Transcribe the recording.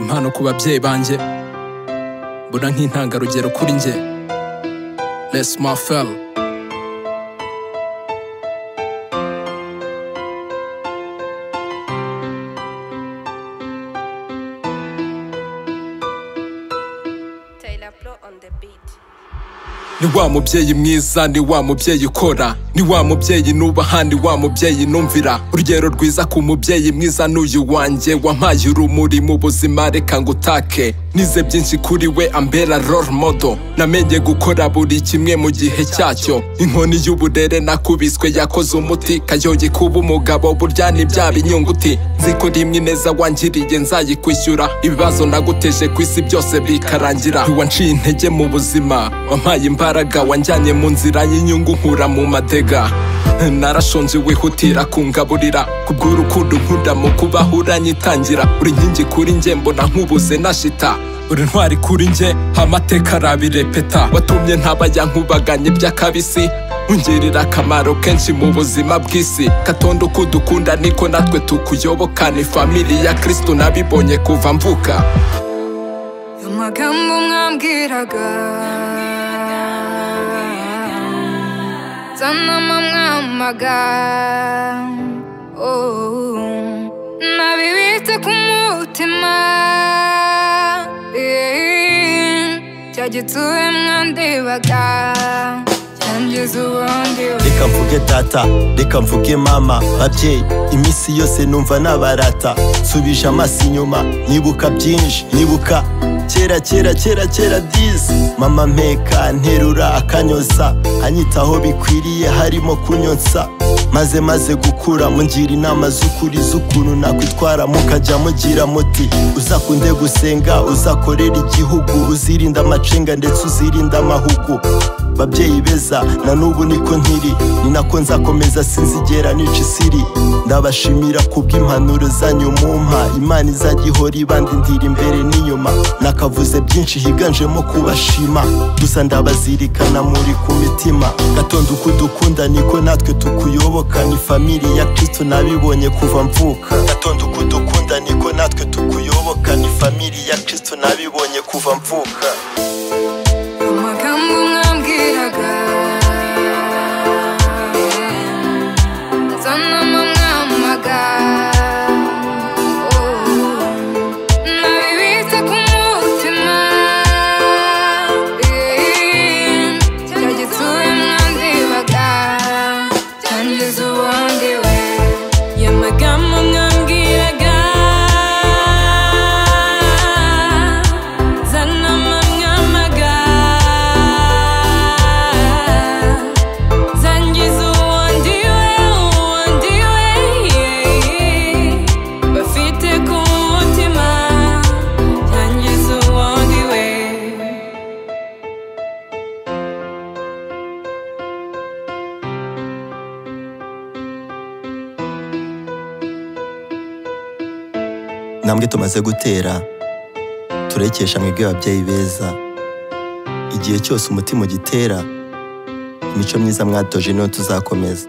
Impano ku babyeyi banjye mbona nk'intangarugero kuri njye. Les Mafel. Taylor Pro on the beat. Ni wa mubyeyi mwiza, ni wa mubyeyi ukora, ni wa mubyeyi nubaha, ni wa mubyeyi numvira. Urugero rwiza ku mubyeyi mwiza n'uyu wanjye wampaye urumuri mu buzima, reka ngutake. Nize byinshi kuri we, ambera role model. Namenye gukora buri kimwe mu gihe cyacyo. Inkoni y'uburere nakubiswe yakoze umuti. Kayogi kuba umugabo burya ni bya binyunguti. Nzi ko rimwe ineza wangiriye nzayikwishyura. Ibibazo naguteje ku isi byose bikarangira. Ntiwanciye intege mu buzima, wampaye imbaraga, wanjyanye mu nzira y'inyungu nkura mu madega. Narashonje wihutira kungaburira, kubw'urukundo nkunda mu kubaho uranyitangira. Uri inkingi kuri njye mbona nkubuze nashita. Uri ntwari kuri njye amateka arabirepeta. Watumye ntabajya nkubaganye by'akabisi, ungirira akamaro kenshi mu buzima bw'isi. Katondo uko udukunda niko natwe tukuyoboka. Ni family ya Kristo nabibonye kuva mvuka. Amagambo mwambwiraga zanama mwamaga, oh, nabibitse ku mutima, cya gitsure mwandebaga cyangiza ubundi. Reka mvuge data, reka mvuge mama, babyeyi iminsi yose numva nabarata. Nsubije amaso inyuma nibuka byinshi, nibuka kera kera kera kera disi. Mama mpeka nterura akanyoza, anyitaho bikwiriye harimo kunyonsa. Maze gukura mungira inama z'ukuri z'ukuntu nakwitwara. Mukajya mugira muti uzakunde gusenga, uzakorera igihugu, uzirinda amacenga ndetse uzirinda amahugu. Babyeyi beza na n'ubu niko nkiri, ni nako nzakomeza sinzigera nica isiri. Ndabashimira kubw'impanuro zanyu mumpa, Imana izajya ihora ibandindira imbere n'inyuma. Nakavuze byinshi higanjemo kubashima, gusa ndabazirikana muri ku mitima. Gatondo uko udukunda niko natwe tukuyoboka, ni family ya Kristo nabibonye kuva mvuka. Gatondo uko udukunda niko natwe tukuyoboka, ni family ya Kristo nabibonye kuva mvuka. Amagambo mwambwiraga zanama mwamaga, oh, nabibitse ku mutima, cya gitsure mwandebaga cyangiza ubundi we. Amagambo mwambwiraga zanama mwamaga zangiza uwundi we, uwundi we, bafite ku mutima cyangiza uwundi we. Intambwe tumaze gutera turekesha mwebwe ababyeyi beza. Igihe cyose umutima ugitera, imico myiza mwatoje niyo tuzakomeza.